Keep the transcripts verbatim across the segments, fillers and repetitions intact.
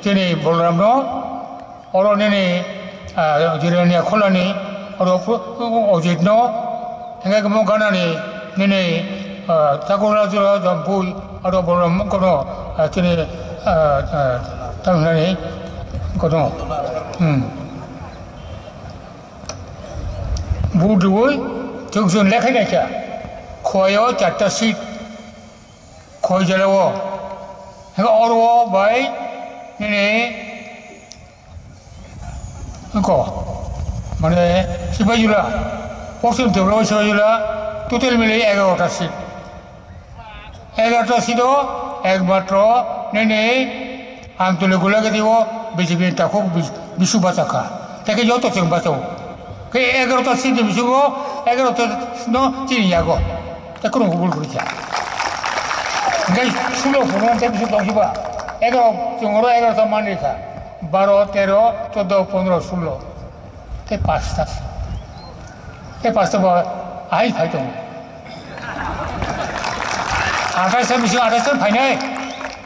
Chini Bolramno, oro nini, ah, Jirania Kholani, oro phu-, Ojitno, hingke kemo ganani nini, ah, Chakurla Jora Jampui, oro Bolram kono, ah, chini, ah, ah, tang hinani kono. Hmm. Budui, chwng chwng lekha naikha. Khoyo charta seat. Khoi jela o. Hingke oro o bai nini ko, mane, Sipaijula, Poschim Tripura o Sipaijula, total mili egarota seat. Egarota seat o ekmatro nini Amtuli Gulagati o B J P ni takhuk bis-, bisu bachakha. Tei khe joto chwng bachao. Khe egarota seat ni bisingo egarota no chini yago. Tei kheno kubul kwrwi kha. Hingke sulo phuru tei bisu tongsiba. Egarota, chwng oro egarota manri kha. Baro, tero, choddo, pondro, sulo. Tei pasta. Tei pasta ba ahai phai tongo. Athais ta bisingo athais ta phainai.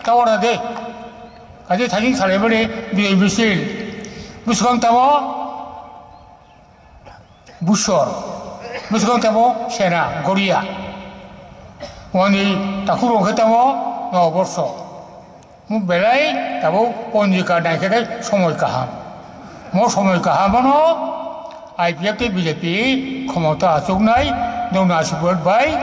Ta oro de. Kaje thajin salaimani biyai bisil. Bwswkang tamo busor. Bwswkang tamo sena, goria. Wani takhuk rok khe tamo no borso. Mo belai tabuk ponjika naikhe somoi kaham. Mo somoi kaham ano I P F tei B J P khomota achuknai, nokni asirwad bai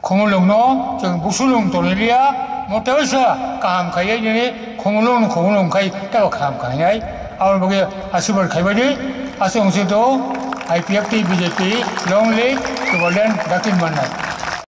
Khumulwngno chwng busulwng tonwi liya, mo teisa kaham khaiwi nini Khumulwng, Khumulwng khai teibo kaham khainai. Aboni bagwi asirwad khaibadi, aswk wngse do I P F tei B J P long live Tipraland dakin mannai.